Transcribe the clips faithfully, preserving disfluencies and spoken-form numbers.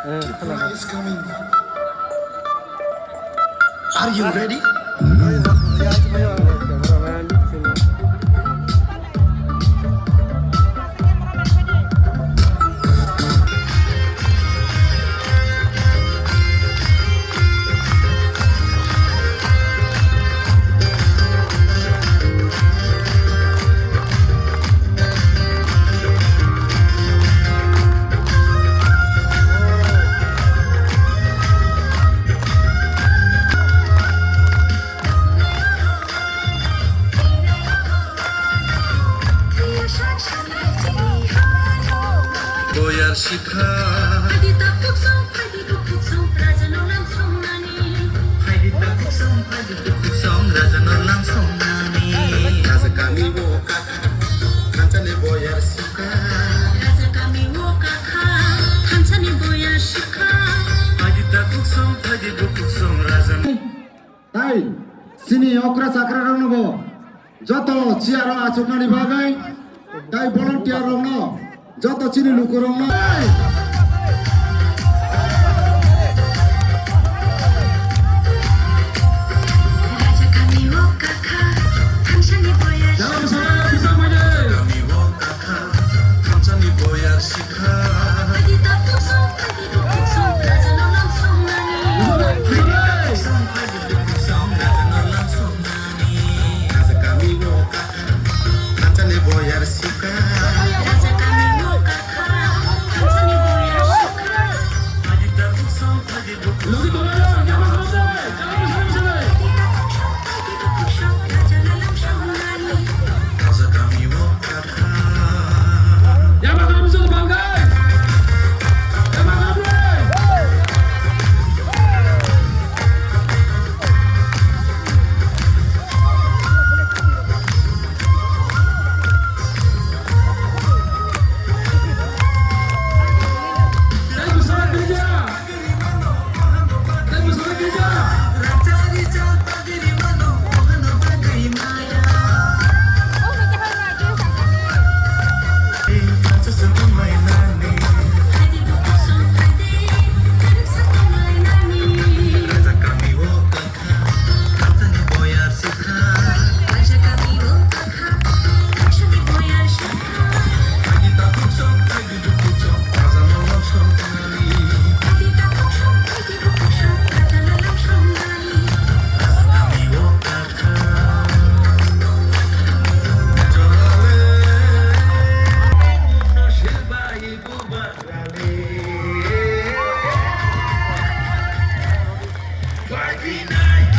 Tripura is coming. Are you ready? Boyar sikha. Phaidi ta khuksong, phaidi ta khuksong, raja no lam song nani. Phaidi ta khuksong, phaidi ta khuksong, raja no lam song nani. Raja kami o kakha, thansa ni boyar sikha. Raja kami o kakha, thansa ni boyar sikha. Phaidi ta khuksong, phaidi ta khuksong, raja no. Tai chini okra chakra rokno bo joto chair o achuknani bagwi tai volunteer rokno joto chini lukurokno. Raja kami o kakha, thansani boya. Kami o kakha, thansani boya.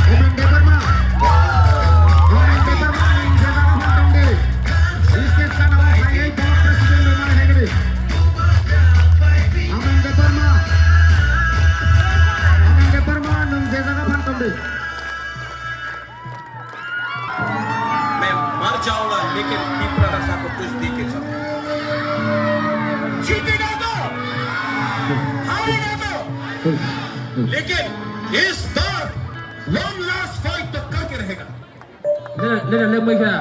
Omen Debbarma. Omen Debbarma, nwng je jaga phan tong di. Stage sana o phaiwi block president rwmani hai khe di. Omen Debbarma. Omen Debbarma, nwng je jaga phan tong di. मैं मर जाऊंगा, लेकिन तिपरा भाषा को कुछ नहीं कह सकता। जीतेगा तो, हारेगा तो, लेकिन इस बार one last fight तो करके रहेगा। ले, ले, ले, ले, मैं क्या?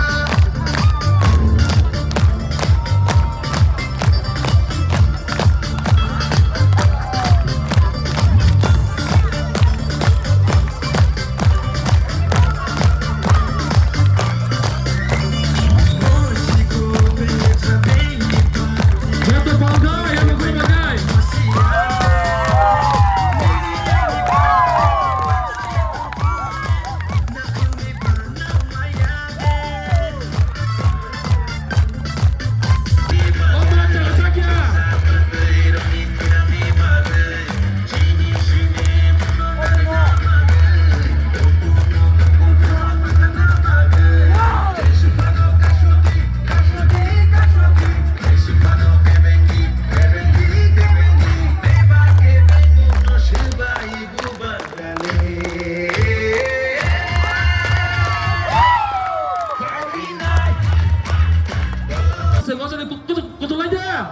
Chwng ojani kutu-, kutulai da.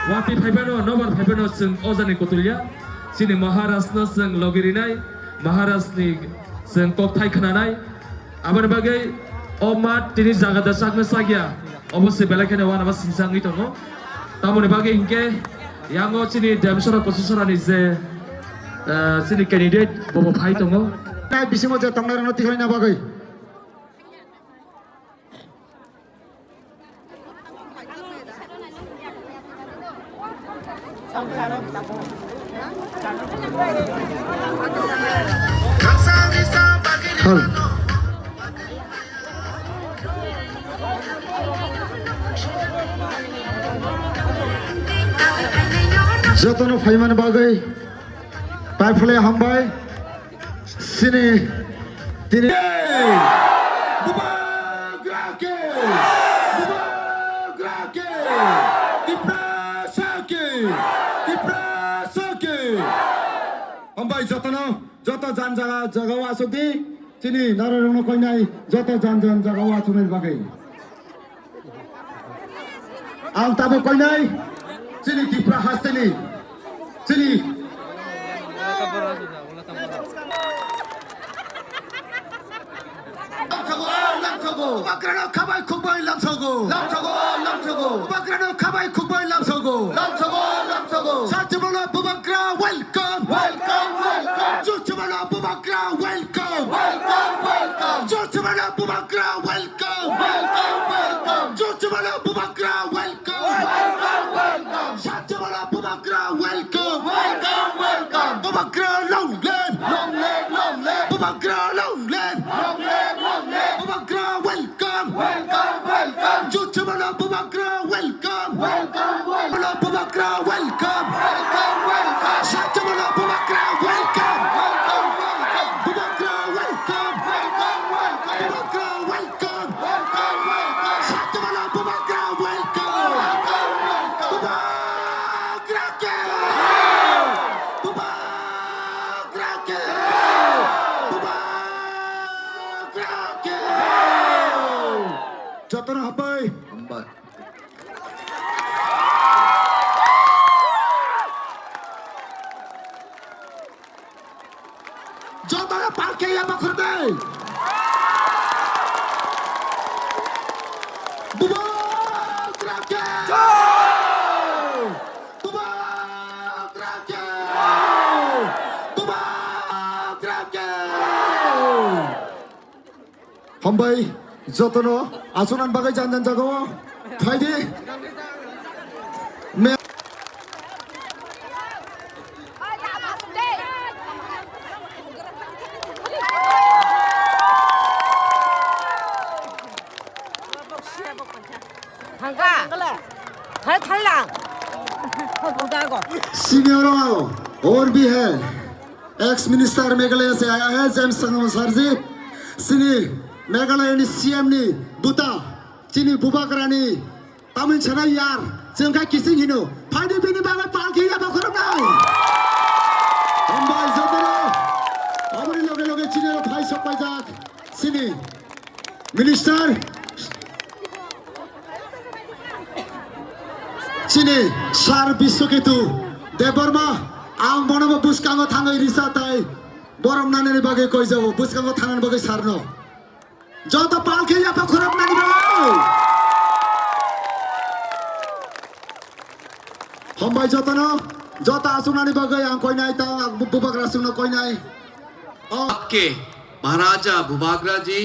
Watwi phaiphano, nobar phaiphano chwng ojani kutulya. Chini Maharajno chwng logi rinai, Maharajni chwng kokthai khwnanai. Aboni bagwi o mat tini jaga da chakno chakya. Obo se belai kheno uanama singsa wngwi tongo. Tamoni bagwi hinkhe Yango chini Demsora Kosisora ni je, eh, chini candidate bobo phai tongo. Nai bisingo je tongnai rokno tikhlaina bagwi. Hal. Jotono phaimani bagwi paiphalai hambai. Sini tini. Bubagra ke! Bubagra ke! Tiprasa ke! Tiprasa ke! Hambai jotono, joto jan jaga, jaga o asuk di. Chini narwrokno koinai joto jan jan jaga o asuknai bagwi. Ang tabuk koinai chini Tipra hasteni chini. Lamsogo, lamsogo. Bubagrano khabai khukbai lamsogo. Lamsogo, lamsogo. Bubagrano khabai khukbai lamsogo. Lamsogo, lamsogo. Sachimalo Bubagra welcome. Welcome, welcome. Chuchimalo Bubagra welcome. Welcome, welcome. Chuchimalo Bubagra welcome. Welcome, welcome. Chuchimalo Bubagra welcome. Welcome, welcome. Sachimalo Bubagra welcome. Welcome, welcome. Bubagra long live. Long live, long live. Bubagra long live. Long live, long live. Bubagra welcome. Welcome, welcome. Chuchimalo Bubagra welcome. Welcome, welcome. Bubagra welcome. Welcome, welcome. Sachimalo Bubagra welcome. Welcome, welcome. Bubagra welcome. Welcome, welcome. Bubagra welcome. Welcome, welcome. Sachimalo Bubagra welcome. Welcome, welcome. Bubagra ke! Bubagra ke! Bubagra ke! Jotono hambai. Hambai. Jotono pal khe ya bakhordi. Bubagra ke! Bubagra ke! Bubagra ke! Hambai jotono aswknani bagwi jan jan jagao phaidi. Me- Thangka. Hai thanglang. Senior rao, aur bhi hai. Ex minister Meghalaya se aaya hai, James Sangma sir ji. Sini Meghalaya ni C M ni buta, chini Bubagra ni tamni sana yar, chwng kha kising hino. Phaidi bini bagwi pal khe ya bakhorok nai. Hambai jotono. Aboni loge loge chini ro phai sok paijak. Chini minister, chini sir Biswaketu Debbarma, ang bonobo bwskango thangwi risa tai borom nanani bagwi koijao, bwskango thangnani bagwi sir no. Joto pal khe yapha khorok nani bagwi. Hambai jotono, joto aswknani bagwi ang koinai tang, ang bu-, bubagra sungno koinai. Oh. आपके महाराजा बुबागरा जी,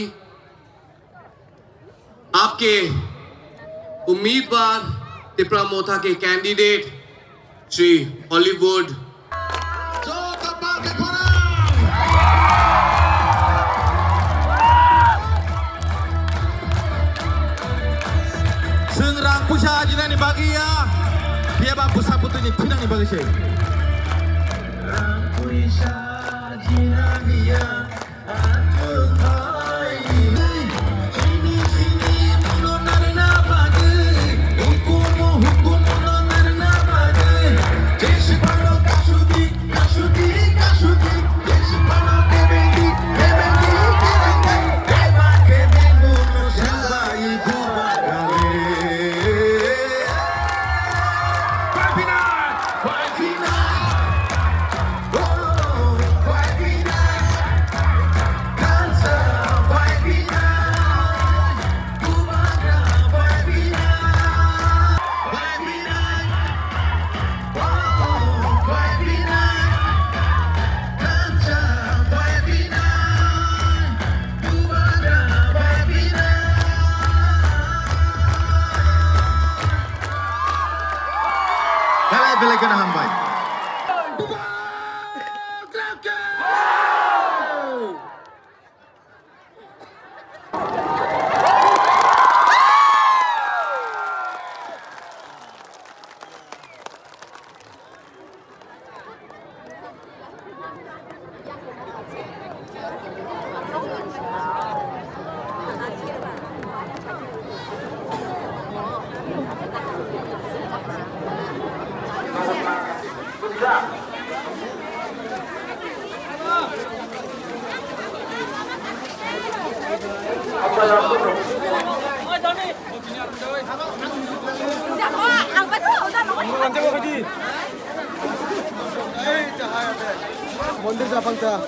आपके उम्मीदवार तिपरा मोथा के candidate Shri Hollywood. Chwng rang puisa ajinani bagwi ya, phiya ba bwsa bwtwini thinani bagwi se. Rang puisa ajinani ya. Mondir japang ta.